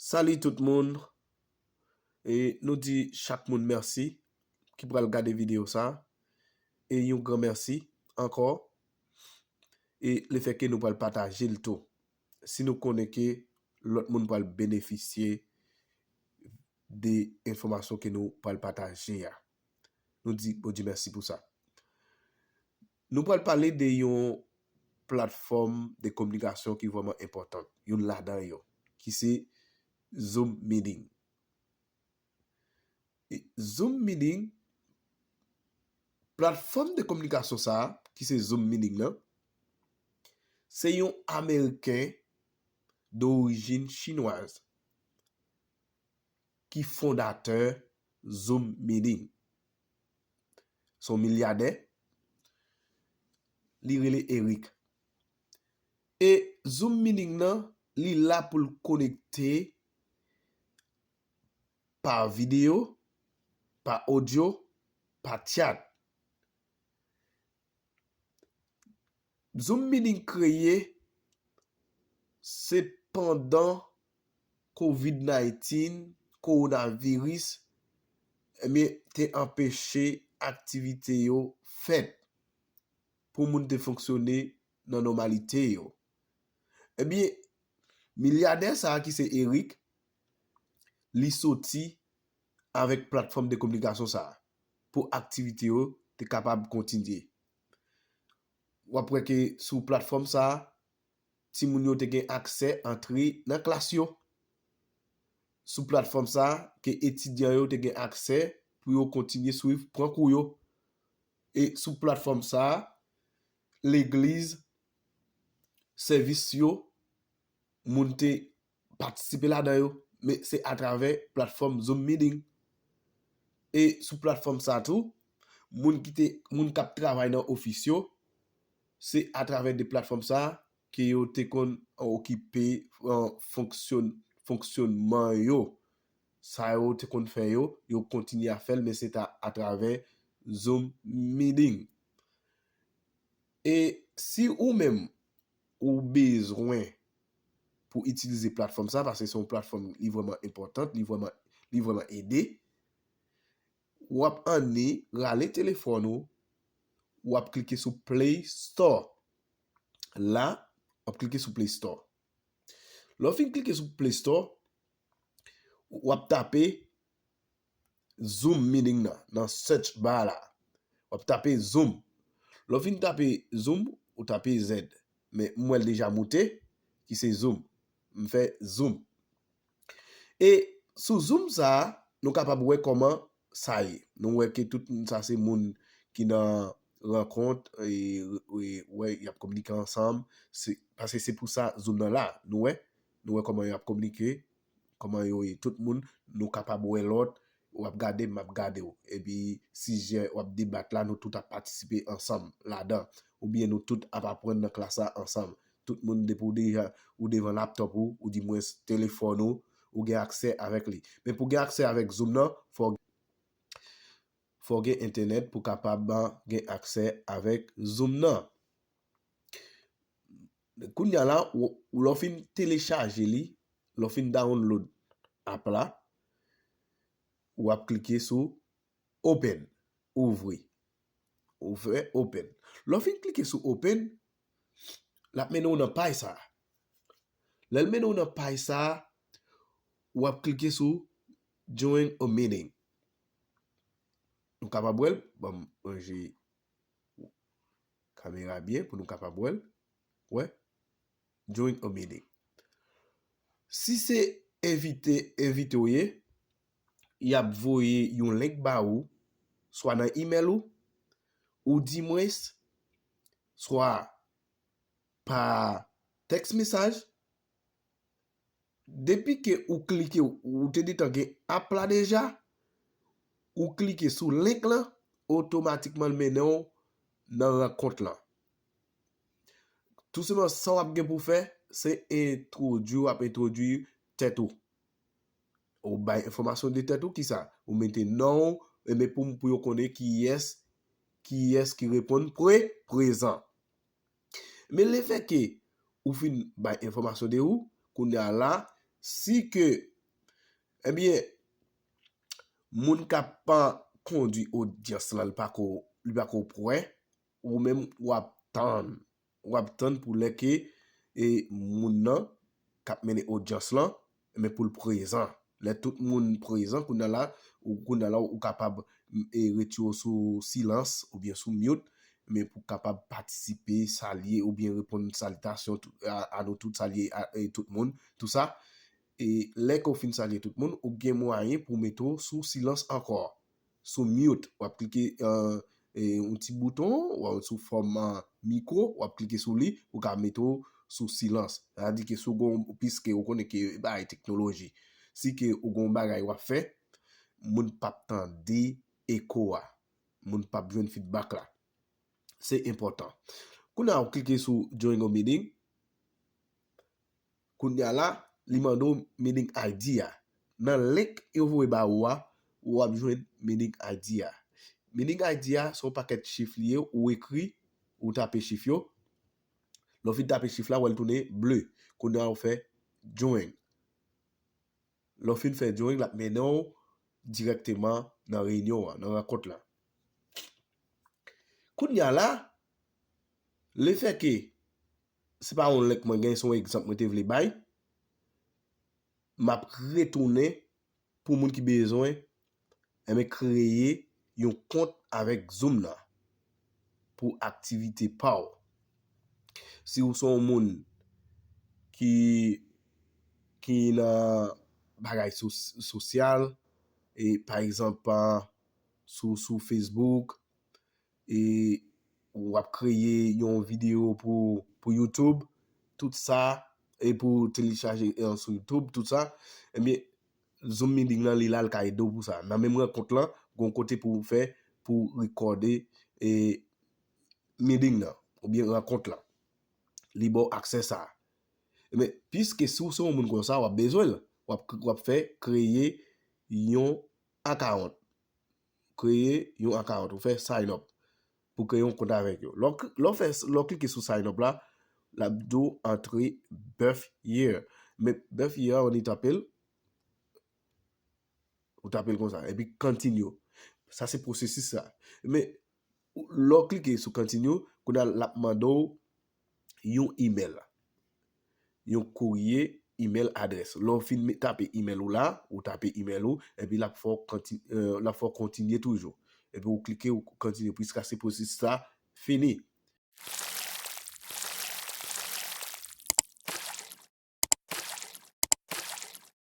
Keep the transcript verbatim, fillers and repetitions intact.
Salut tout moun. E nou di chak moun mèsi ki pral gade videyo sa. E yon gran mèsi ankò. E lefètke nou pral pataje l tou. Si nou konnen ke lòt moun pral benefisye de enfòmasyon ke nou pral pataje a. Nou di Bondye mèsi pou sa. Nou pral pale de yon platfòm de kominikasyon ki vrèman enpòtan, youn ladan yo, ki se Zoom Meeting. E Zoom Meeting, platfòm de kominikasyon sa a, ki se Zoom Meeting nan, se yon Ameriken dorijin chinwaz ki fondatè Zoom Meeting. Se yon milyadè. Li rele Eric. E Zoom Meeting nan, li la pou l konekte pa videyo, pa odyo, pa chat. Zoom Meeting kreye se pandan covid nineteen, kowonaviris, ebyen, te anpeche aktivite yo fèt pou moun te fonksyone nan nòmalite yo. Ebyen, milyadè sa a ki se Eric, li soti avèk platfòm de kominikasyon sa a pou aktivite yo te kapab kontinye. W ap wè ke sou platfòm sa a, timoun yo te gen aksè antre nan klas yo. Sou platfòm sa a, ke etidyan yo te gen aksè pou yo kontinye swiv, pran kou yo. E sou platfòm sa a, legliz, sèvis yo, moun te patisipe ladan yo, men se atravè platfòm Zoom Meeting. E sou platfòm sa tou, moun ki te, moun k ap travay nan ofis yo, se atravè de platfòm sa ke yo te konn okipe, eh, fonksyon-, fonksyonman yo. Sa yo te konn fè yo, yo kontinye ap fè l, men se ta atravè Zoom Meeting. E si ou menm ou bezwen pou itilize platfòm sa, paske se yon platfòm, li vrèman enpòtan, li vrèman, li vrèman ede, w ap anni rale telefòn ou, w ap klike sou Play Store. La, w ap klike sou Play Store. Lè w fin klike sou Play Store, w ap tape Zoom Meeting nan, nan search bar la. W ap tape Zoom. Lè w fin tape Zoom, ou tape Z. Men m wè l deja moute, ki se Zoom. M fè Zoom. E sou Zoom sa a, nou kapab wè kòman sa ye. Nou wè ke tout moun sa se moun ki nan rankont, e, e, wè, y ap kominike ansanm. Se, paske se pou sa Zoom nan la, nou wè. Nou wè kòman y ap kominike, kòman yo ye. Tout moun, nou kapab wè lòt, w ap gade m, m ap gade w. Epi, sijè w ap debat la, nou tout ap patisipe ansanm ladan. Oubyen nou tout ap aprann nan klas la ansanm. Tout moun, depi w deja, ou devan laptòp ou, ou dimwens telefòn ou, ou gen aksè avèk li. Men pou gen aksè avèk Zoom nan, fò, fò gen entènèt pou kapab gen aksè avèk Zoom nan. Kounye a la, w, lè w fin telechaje li, lè w fin download app la, w ap klike sou Open, ouvri. Ou fè Open. Lè w fin klike sou Open, l ap mennen w nan paj sa a. Lè l mennen w nan paj sa a, w ap klike sou Join a Meeting. Nou kapab wè l, ban m ranje kamera byen pou nou kapab wè l. Wè, Join a Meeting. Si se envite, envite w ye, y ap voye yon link ba ou, swa nan email ou, ou dimwens, swa pa text message. Depi ke ou klike, ou te gentan gen app la deja, ou klike sou link lan, otomatikman l mennen w nan rankont lan. Tou senpleman, sa w ap gen pou fè, se entwodui, w ap entwodui tèt ou. Ou bay enfòmasyon de tèt ou, kisa? Ou mete non w, e men pou, pou yo konnen kiyès, kiyès ki reponn pre-, prezan. Men lefètke ou fin bay enfòmasyon de ou, kounye a la, si ke Ebyen, moun k ap kondui odyans lan, li pako li pako prè, ou menm w ap tann. W ap tann pou lè ke e, moun nan k ap mennen odyans lan, men pou l prezan. Lè tout moun prezan, kounye a la, ou kounye a la, ou kapab e, retire w sou silans oubyen sou mute, men pou kapab patisipe, salye oubyen reponn salitasyon a, a nou tout, salye a, e, tout moun, tou sa. E lè ke w fin salye tout moun, ou gen mwayen pou mete w sou silans ankò. Sou mute, w ap klike yon ti bouton, w ap sou fòm mikwo, w ap klike sou li, ou ka mete w sou silans. Sa vle di ke si w gon, piske ou konnen ke bagay teknoloji, si ke ou gon bagay w ap fè, moun p ap tande eko a. Moun p ap jwenn feedback la. Se enpòtan. Kounye a w klike sou join a meeting. Kounye a la, li mande w meeting I D a. Nan link yo voye ba ou a, w ap jwenn meeting I D a. Meeting I D a, se yon pakèt chif li ye, ou ekri, ou tape chif yo. Lè w fin tape chif la, w wè l tounen ble. Kounye a w fè join. Lè w fin fè join, l ap mennen w dirèkteman nan reyinyon an, nan rankont lan. Kounye a la, lefètke se pa yon link mwen gen, se yon egzanp mwen te vle bay, m ap retounen pou moun ki bezwen, enben, kreye yon kont avèk Zoom nan pou aktivite pa w. Si w se yon moun ki, ki nan bagay sos-, sosyal, e pa egzanp, a, sou, sou Facebook, e w ap kreye yon videyo pou, pou YouTube, tout sa, e pou telechaje, e, sou YouTube, tout sa, ebyen, Zoom meeting lan, li la, l ka ede w pou sa. Nan menm rankont lan, gon kote pou w fè, pou w rekòde, e, meeting nan, oubyen rankont lan. Li ba w aksè sa. Men, piske si w se yon moun konsa, w ap bezwen l. W ap, w ap fè kreye yon account. Kreye yon account, ou fè sign up pou kreye yon kont avèk yo. Lè w kli-, lè w fè, lè w klike sou sign up la, l ap di w antre birth year. Men birth year a, ou tape l, ou tape l konsa, epi continue. Sa se pwosesis sa. Men, ou, lè w klike sou continue, kounye a l ap mande w yon email. Yon kourye, email address. Lè w fin me-, tape email ou la, ou tape email ou, epi l ap fè w konti-, e, l ap fè w kontinye toujou. Epi ou klike, ou kontinye jiska se pwosesis sa fini.